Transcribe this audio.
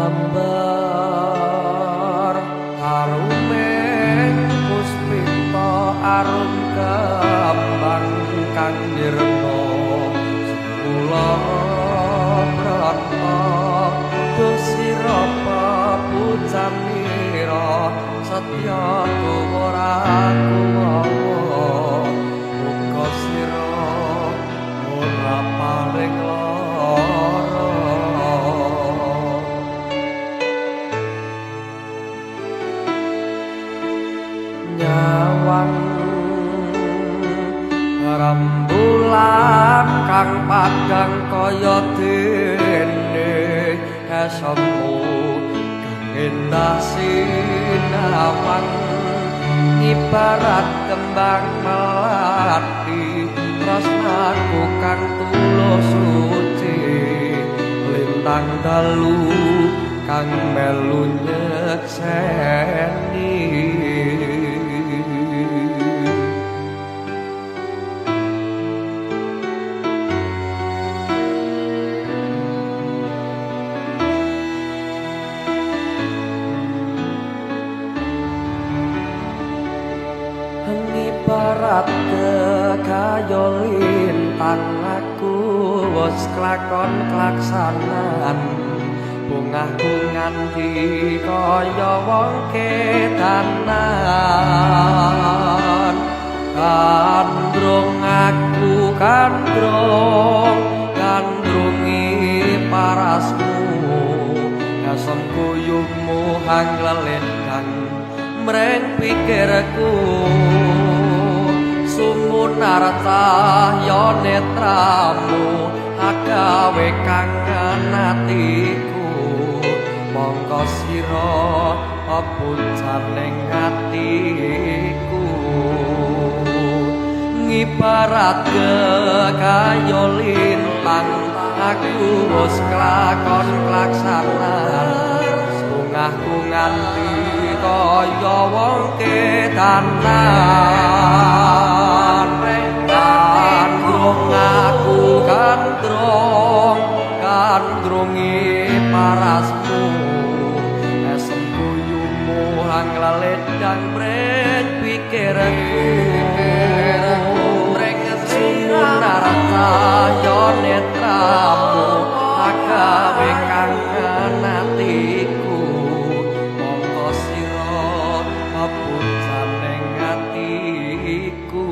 Gambar harumeng puspita arum kembang kang nirna kula brata dosira papujanira setya tuwa kuwawa muga sira ora paring lara. Nyawang rembulan kang padhang kaya dene esemu kang endah sinawang ibarat kembang melati tresnaku kang tulus suci lintang dalu kang melu nyekseni. Ngibarat kaya lintang aku wis klakon klaksanan bungahku nganti kaya wong kedanan. Gandrung aku gandrung gandrungi parasmu asem kuyumu hang lelendang mreng pikirku sumunar cahya netramu agawe kangen atiku mongko sira pujane atiku ngibarat kaya lintang aku wis klakon klaksanan bungahku nganti kaya wong kedanan. Gandrung aku gandrung gandrungi parasmu esem guyumu hang leledang mreng pikirku sumunar cahya netramu agawe kangen atiku mongko sira pujane atiku.